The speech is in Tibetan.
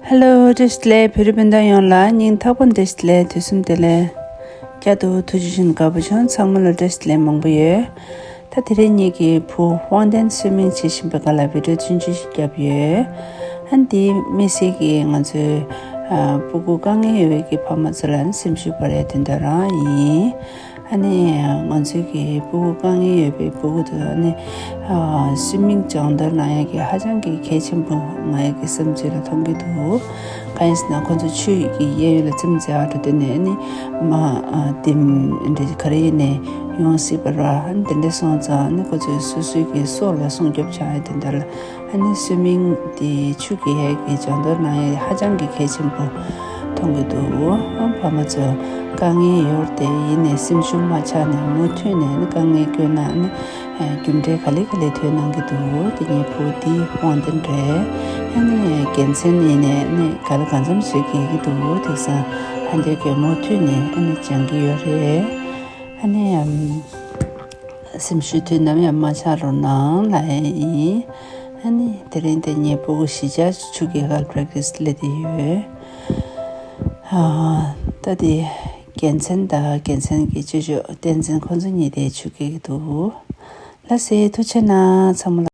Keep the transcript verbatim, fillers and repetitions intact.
ཧེ་ལོ། བཀྲ་ཤིས་བདེ་ལེགས། བོད་རིགས་སྤུན་ཟླ་ཡོངས་ལ་སྙིང་ཐག་པ་ནས་བཀྲ་ཤིས་བདེ་ལེགས། དུས་གསུམ་བདེ་ལེགས། བསྐྱར་དུ་ཐུགས་རྗེ་ཆེ། དགའ་པོ་བྱུང་། ཚང་མ་ལ་བཀྲ་ཤིས་བདེ་ལེགས་མང་པོ་ཡོད། ད་དེ་རིང་ངེད་ཀྱི་བུ་དབང་ལྡན་སུའི་མིང་བྱེད་བཞིན་པའི་སྒང་ལ་བི་ཌིའོ་ཆུང་ཆུང་ཞིག་བརྒྱབ་ཡོད། ཨ་ནི་དེ་དམིགས་བསལ་གྱིས་ང་ཚོའི་ཨ་སྤུ་གུ་དཀའ་ངལ་ཡོད་པའི་གི་ཕ་མ་ཚོ་ལ་ཨ་ནི་སེམས་ཤུགས་སྤར་ཡ་དོན་དག་རང་ཡིན། ཨ་ནི་ང་ཚོའི་གི་སྤུ་གུ་དཀའ་ངལ་ཡོད་པའི་སྤུ་གུ་དེ་ཨ་ནི་ཨ་སུའི་མིང་སྦྱོང་བརྡར་གནང་ཡ་གི་ཧ་ཅང་གི་གལ་ཆེན་པོ་ང་ཡ་གི་བསམ་ཚུལ་ལ་མཐོང་གི་འདུག་གང་ཡིན་ཟེར་ན་ཁོ་ཚོ་ཆུ་ཡི་གི་གཡས་གཡོན་ལ་རྩེད་མོ་རྩེ་བ་འགྲོ་དུས་ནས་ཨ་ནི་མ་ཨ་དེ་འདྲ་ག་རེ་ཡིན་ནས་ཡོང་སྲིད་པ་ར། ཨ་ནི་དེ་འདྲ་སོང་ཙང་ཨ་ནི་ཁོ་ཚོས་སོ་སོའི་གི་སྲོག་ལ་སྲུང་སྐྱོབ་བྱ་ཡ་དེ་འདྲ་ལ། ཨ་ནི་སུའི་མིང་དེ་ཆུ་གི་ཡས་ཀྱི་སྦྱོང་བརྡར་གནང་ཡས་ཧ་ཅང་གི་གལ་ཆེན་པོ་མཐོང་གི་འདུག་ཨ་ཕ་མ་ཚོ་དཀའ་ངལ་ཡོད་དེ་ཡིན་ནའི་སེམས་ཤུགས་མ་ཆག་ནས་མུ་མཐུད་ནས་ཨ་ནི་དཀའ་ངལ་སྐྱོན་ན་ཨ་ནི་ཨ་རྒྱུ་འབྲས་ག་ལེ་ག་ལེ་ཐོན་གནང་གི་འདུག་དེ་ངའི་བུ་དེ་དབང་ལྡན་རེད། ཨ་ནི་དགེ་མཚན་ཡིན་ནའི་ཨ་ནི་ག་ལ་གང་འཚམ་ཞིག་དགེ་གི་འདུག་དེང་སང་ཧ་འདོད་ཀྱི་མུ་མཐུད་ནས་ཨ་ནི་སྦྱང་གི་ཡོད་རེད། ཨ་ནི་ཨམ། སེམས་ཤུགས་དུས་ནམ་ཡང་མ་ཆག་རོགས་གནང་ལབ་ཡ་ཡིན། ཨ་ནི་དེ་རིང་དེ་ངའི་སྤུ་གུ་བཞི་ཆ་ཆུ་གི་སྒང་པེ་རེག་ཊི་སི་སླེབས་བསྡད་ཡོད། ཨ། ད་དེ་རྒྱལ་མཚན་དང་རྒྱལ་མཚན་གྱི་ཅོ་ཅོ་བསྟན་འཛིན་ཁོང་ཚོ་གཉིས་དེ་ཆུ་སྐྱེལ་གྱི་འདུག་ལགས་སེ། ཐུགས་རྗེ་གནང་ཚང་མ་ལ།